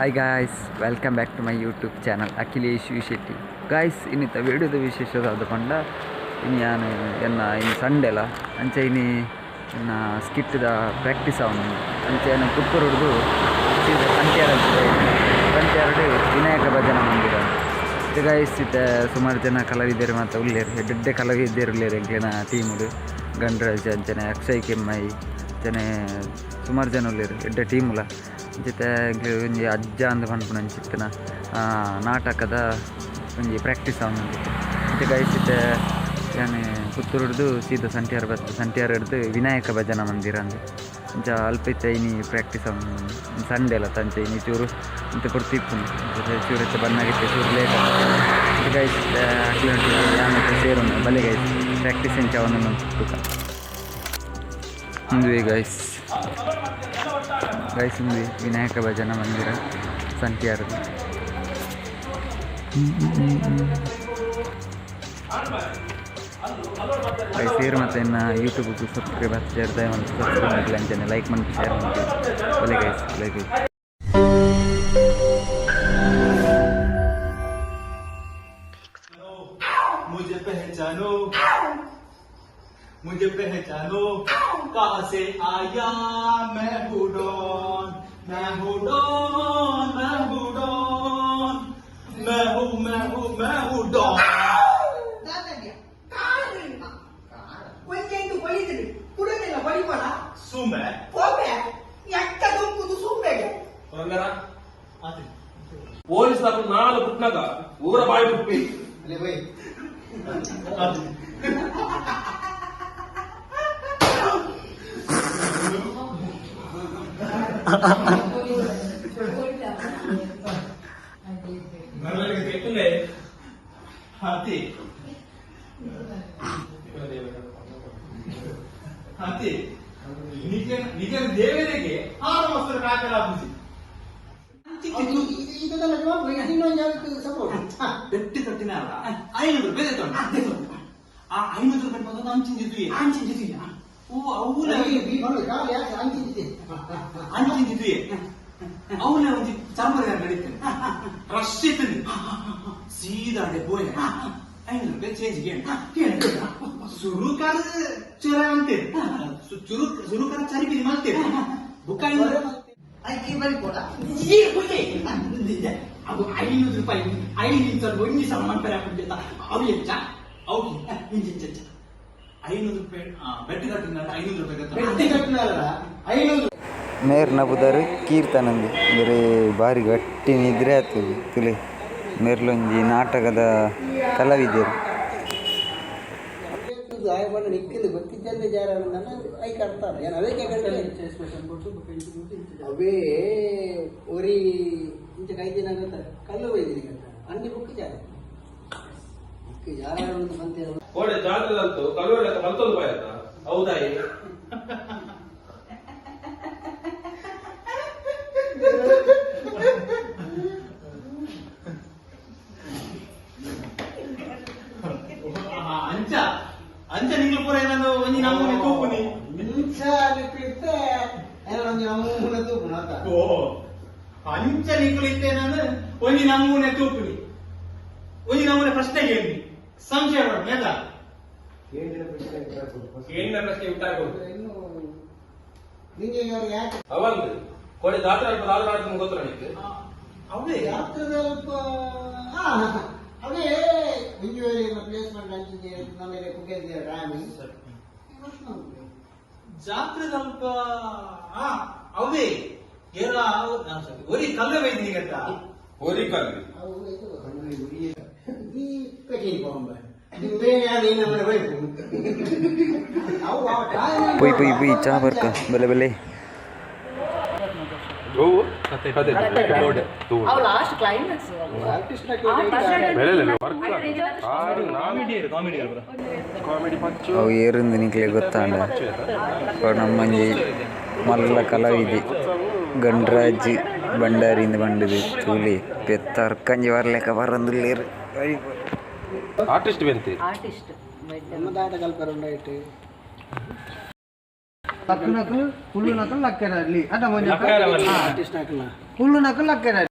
Hi guys, welcome back to my YouTube channel Akhilesh U Shetty. Guys, ಇನ್ನಿತ ವಿಡಿಯೋದ ವಿಶೇಷ ದಾದ ಪಂಡ ಇನಿ ಯಾನ್ ಎನ್ನ ಇನಿ ಸಂಡೆಲ ಅಂಚ ಇನಿ ಎನ್ನ ಸ್ಕಿಟ್ದ ಪ್ರಾಕ್ಟೀಸ್ ಆವೊಂದುಂಡು. ಅಂಚ ಎನ್ನ ಪುತ್ತೂರುಡ್ದು ಸೀದಾ ಸಂಟ್ಯಾರ ಸಂಟ್ಯಾರಡ್ ವಿನಾಯಕ ಭಜನಾ ಮಂದಿರ. ಇತ್ತೆ ಗೈಸ್, ಇತ್ತೆ ಸುಮಾರು ಜನ ಕಲಾವಿದರು ಮಾತ ಉಲ್ಲೆರ್, ಎಡ್ಡೆ ಕಲಾವಿದೆರ್ ಉಲ್ಲೆರ್ ಎಂಕ್ಲೆನ ಟೀಮುಡು. ಗಣರಾಜ್ ಅಂಚನೆ ಅಕ್ಷಯ್ ಕೆಮ್ಮೈ ಅಂಚನೆ ಸುಮಾರು ಜನ ಉಲ್ಲೆರ್, ಎಡ್ಡೆ ಟೀಮುಲ. ಅಂಚಿತ್ತೆ ಎಂಕ್ಲೆ ಒಂಜಿ ಅಜ್ಜ ಅಂದ್ ಪನ್ಪುನ ಅಂಚಿತ್ತಿನ ನಾಟಕದ ಒಂಜಿ ಪ್ರಾಕ್ಟೀಸ್ ಆವೊಂದುಂಡು. ಇತ್ತೆ ಗೈಸ್, ಇತ್ತೆ ಯಾನ್ ಪುತ್ತೂರುಡ್ದು ಸೀದಾ ಸಂಟ್ಯಾರ ಬತ್ತ್ ಸಂಟ್ಯಾರಡ್ದು ವಿನಾಯಕ ಭಜನಾ ಮಂದಿರ ಅಂದ್ ಅಂಚ ಅಲ್ಪ ಇತ್ತೆ ಇನಿ ಪ್ರಾಕ್ಟೀಸ್ ಆವೊಂದುಂಡು. ಸಂಡೆ ಅಲ್ಲ, ಅಂಚ ಇನಿ ಚೂರು ಒಂತೆ ಪೊರ್ತು ಇಪ್ಪುಂಡು. ಚೂರು ಇತ್ತೆ ಬನ್ನಗ ಇತ್ತೆ ಚೂರು ಲೇಟ್. ಇತ್ತೆ ಗೈಸ್, ಇತ್ತೆ ಅಕ್ಲೆನೊಟ್ಟಿಗೆ ಯಾನ್ ಇತ್ತೆ ಸೇರುನು. ಬಲೆ ಗೈಸ್, ಪ್ರಾಕ್ಟೀಸ್ ಎಂಚ ಆವೊಂದುಂಡು ತೂಕ. ಉಂದುವೆ ಗೈಸ್, ಗೈಸ್, ಉಂದುವೆ ವಿನಾಯಕ ಭಜನಾ ಮಂದಿರ ಸಂಟ್ಯಾರದ. ಗೈಸ್, ಸೇರ್ ಮತ್ತೆ ಎನ್ನ ಯೂಟ್ಯೂಬ್ ಸಬ್ಸ್ಕ್ರೈಬ್ ಆತಿಜರ್, ದಯಮಾಡಿ ಸಬ್ಸ್ಕ್ರೈಬ್ ಮಲ್ಪುಲೆ, ಅಂಚನೆ ಲೈಕ್ ಮನ್ಪಿ, ಶೇರ್ ಮನ್ಪಿ. ಬಲೆ ಗೈಸ್, ಲೈಕ್. मुझे पहचानो, मुझे पहचानो, कहाँ से आया? मैं हूँ डॉन, मैं हूँ डॉन, मैं हूँ डॉन, मैं हूँ, मैं हूँ, मैं हूँ डॉन. ದಾದವ್ಯ ಕಾರು ಒಂಜೆಂಟು ಬೈದಿರಿ ಕುಡನೆಲ್ಲ ಬಡಿಪಡ. ಸುಮೆ. ಪೋಪೆ ಎಕ್ಕ ದೊಂಕುದು ಸೂಪೆಗೆ. ಪೊಲೀಸ್ ನಾಲ್ ಪುಟ್ನಾಗ ಊರ ಬಾಯಿ ಪುಟ್ಪಿ. ಹಾತಿ ಹಾತಿ ನಿಜ ನಿಜ ದೇವರಿಗೆ ಆರು ವಸ್ತು ಕಾಕಲ ಪೂಜೆ. ಬೆಟ್ಟಿ ತಟ್ಟಿನ 500 ರೂಪಾಯಿ ತಗೊಂಡು, ಆ 500 ರೂಪಾಯಿ ಬಂದು ಅಂಚಿಂಜಿದ್ವಿ ಅಂಚಿಂಜಿದ್ವಿ. ಓ ಅವನ ಅಂಚಿಂಜಿದ್ವಿ, ಅವನ ಒಂಜಿ ಚರ್ಮದ ನಡೀತೇನೆ, ರಶ್ ಇತ್ತು. ಸೀದಾ ಅಡೆ ಪೋಯೆ, 500 ರೂಪಾಯಿ ಚೇಂಜ್ ಕೇಳಿ ಸುರುಕಾರ ಚುರ ಅಂತೇಳಿ ಚುರು ಸುರುಕಾರ ಚರಿಪಿರಿ ಮಾಡ್ತೇವೆ ಬುಕ್ಕ 500. ಈ ಹುಲಿ ಅವು 500 ರೂಪಾಯಿ 5 ನಿಮಿಷ ಒಂಜಿ ಸಲ ಮನ್ಪರೆ ಹಾಕೊಂಡಿದ್ದ. ಅವು ಎಂಚ ಅವು ಇಂಚ ಇಂಚ 500 ರೂಪಾಯಿ ಬೆಡ್ ಕಟ್ಟಿನ 500 ರೂಪಾಯಿ ಕಟ್ಟ. ಮೇರ್ನ ಪುದರ್ ಕೀರ್ತನಂದು. ಬೇರೆ ಬಾರಿ ಗಟ್ಟಿ ನಿದ್ರೆ ಆತುಂಡು. ತೂಲೆ, ಮೇರ್ಲೊಂಜಿ ನಾಟಕದ ಕಲಾವಿದೆರ್. ನಿಕ್ಕಿಂದು ಗೊತ್ತಿದ್ದಂತೆ ಜಾರ I ಕಟ್ತಾರೆ ಏನು ಅವೇ ಅವೇ ಒರಿ ಇಂಚ ಕೈದಿನ ಗೊತ್ತ ಕಲ್ಲು ಬೈದಿನಿ ಗೊತ್ತ ಅన్ని ಬುಕ್ ಜಾರ ಬುಕ್ ಜಾರ ಬಂತೆ. ಕೋಡೆ ಜಾತ್ರೆದಂತೂ ಕಲುವಳ ಮಲ್ತೊಂದು ಬಾಯತ್ತ ಹೌದಾಯಿ. ಅಂಚ ಅಂಚ ನಿಂಗ್ಲು ಪೂರ ಏನಾದ್ರು ಒಂಜಿ ನಮೂನೆ ತೂಪುನಿ. ಇಂಚ ಲಿಪಿತ್ತೆ ಒಂಜಿ ನಮೂನೆ ತೂಪುನ ಅತ್ತ. ಓ ಅಂಚ ನಿಂಗ್ಲು ಇತ್ತೆ ನಾನು ಒಂಜಿ ನಮೂನೆ ತೂಪುನಿ, ಒಂಜಿ ನಮೂನೆ ಪ್ರಶ್ನೆ ಕೇಳಿ ಸಂಶಯ ಪಡ ಮೇದ. ಕೇಳಿನ ಪ್ರಶ್ನೆ ಉತ್ತರ ಕೊಡು. ಇನ್ನು ನಿಂಗೆ ಇವರು ಯಾಕೆ? ಅವಂದು ಕೋಡೆ ಜಾತ್ರೆ ಅಲ್ಪ ದಾದ ನಾಟಕ ಗೊತ್ತಿರ ನಿಕ್ಕೆ? ಅವೇ. ಜಾತ್ರೆದ ಅಲ್ಪ ಅವೇ ಒಂಜಿ ವೇಳೆ ಪ್ಲೇಸ್ಮೆಂಟ್ ಅಂಚಿನ ನಮಗೆ ಕುಗ್ಗೆದ ರಾಮಿ. ಜಾತ್ರೆ ಸ್ವಲ್ಪ ಅವೇ ಏರ ಒರಿ ಕಲ್ಲು ಬೈದಿನಿ ಗಟ್ಟ. ಒರಿ ಕಲ್ಲು. ಅವು ಇದು ಈ ಕಟೀಲ್ ಬಾಂಬೆ ನಿಂಬೆ ನಮ್ಮ ಬೈಕು ಅವು ಆ ಟೈಮ್. ಪೊಯ್ ಪೊಯ್ ಪೊಯ್, ಚಾ ಬರ್ಕ, ಬಲೆ ಬಲೆ. ಹೂವು ಕತೆ. ಅವು ಲಾಸ್ಟ್ ಕ್ಲೈಮ್ಯಾಕ್ಸ್. ಕಾಮಿಡಿ ಪಚ್ಚು. ಅವು ಏರಿಂದ ನಿಕ್ಲೆ ಗೊತ್ತಾಂಡ? ನಮ್ಮಂಜಿ ಮಲ್ಲ ಕಲಾವಿದೆ ಗಣರಾಜ್ ಭಂಡಾರಿಂದ ಬಂಡದು. ತೂಲೆ, ಪೆತ್ತ ಅರ್ಕಂಜಿ ಬರ್ಲೆಕ್ಕ ಬರಂದುಲ್ಲೇರು. ಆರ್ಟಿಸ್ಟ್ ಬೆಂತಿ. ಆರ್ಟಿಸ್ಟ್. ನಮ್ಮ ದಾದ ಕಲ್ಪರ ಉಂಡಾಯ್ತು. ಲಕ್ಕುನಕುಲು ಕುಲ್ಲುನಕುಲು ಲಕ್ಕರಲ್ಲಿ ಅಟ. ಲಕ್ಕರೆ ಬಲ್ಲಿ. ಆರ್ಟಿಸ್ಟ್ ಹಾಕಲ್ಲ, ಕುಲ್ಲುನಕುಲು ಲಕ್ಕರೆ.